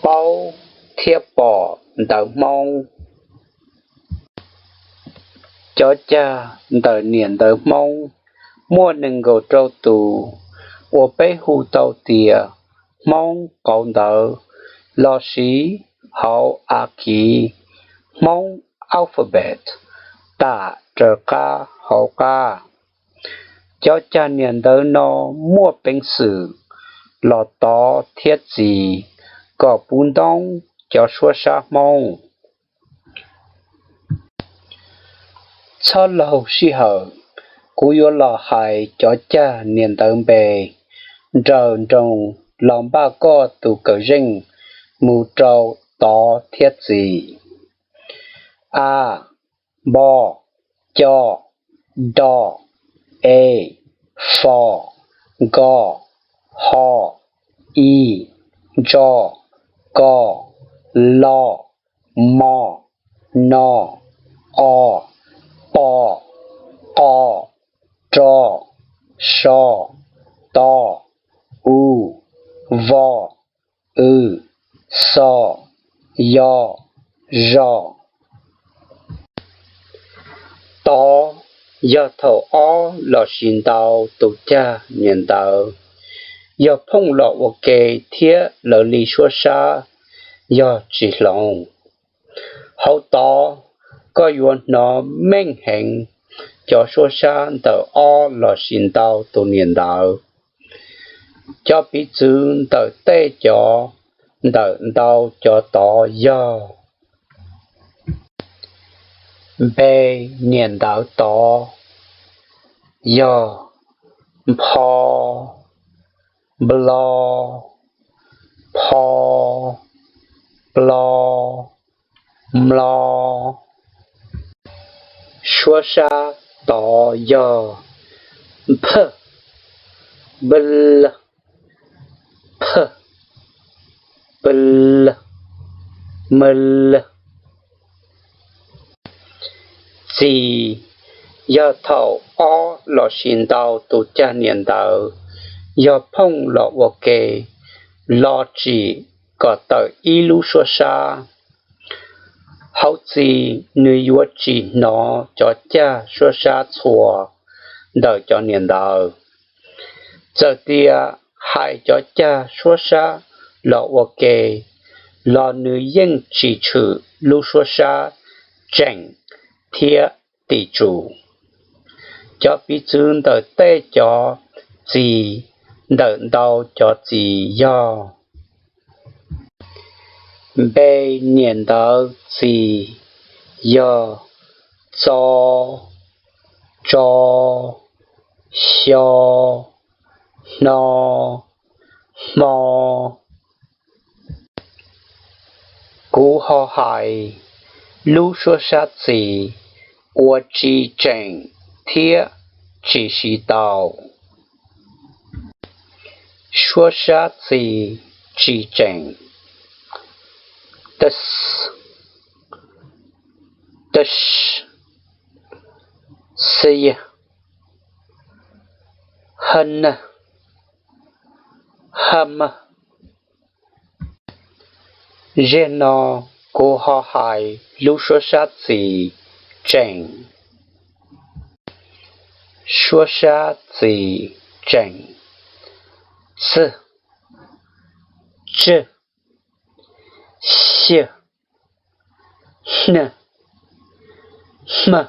Paub thiab pom ntawv Hmoob. Cov cag ntawm niam ntawv Hmoob muaj nees nkaum rau tus uas peb hu tau tias Hmoob qauv ntawv los siv hauv a khiv Hmoob alphabet tam raws qab hauv qab. Cov cag niam ntawv no muaj peev xwm los tov thiab txis kom puv ntoob cov suab sab Hmoob. Txhob laug sij hawm, kuv yuav los hais cov cag niam ntawv npe nrawm nroos los npaj koj tus kawm zeej mus rau tov thiab txis. A, npo, co, do, e, fo, nko, ho, i, ntso, ko, lo, mo, no, o, po, qo, ro, so, to, u, vo, w, xo, yo, zo. Tod yog thaum ob lossis ntau tus cag niam ntawv, yog phooj los ua ke thiab lawv li suab sab yog tsis hloov. Hauv tod koj yuav hnov meej heev cov suab sab ntawm ob lossis ntau tus niam ntawv. Cov piv txwv ntawm tej cov ntawm ntau cov tod yog: Npe niam ntawv tod yog: npho, nplo, pho, plo, mlo. Suab sab tod yog: npawg, npawg, pawg, pawg, mawg. Txis yog thaum ob lossis ntau tus cag niam ntawv yog phooj los ua ke los tsim kom tawm ib lub suab sab. Hauv txis nws yuav tsis hnov cov cag suab sab txhua ntawm cov niam ntawv. Txawm tias hais cov cag suab sab los ua ke los nws yeej tsis tshwm lub suab sab tseem thiab tim tsum. Cov piv txwv ntawm tej cov txis ntawm ntau cov txis yog: Npe niam ntawv txis yog: txo, tso, xyo, hno, hmo. Kuv ho hais lub suab sab txis uas tsis tseem thiab tsis siv tau. Suab sab txis tsis tseem: tas, tas, xi, ha na, ha ma. Zaum no kuv ho hais lub suab sab txis tseem. Suab sab txis tseem: txwg, tswg, xyag, hnyag, hmag.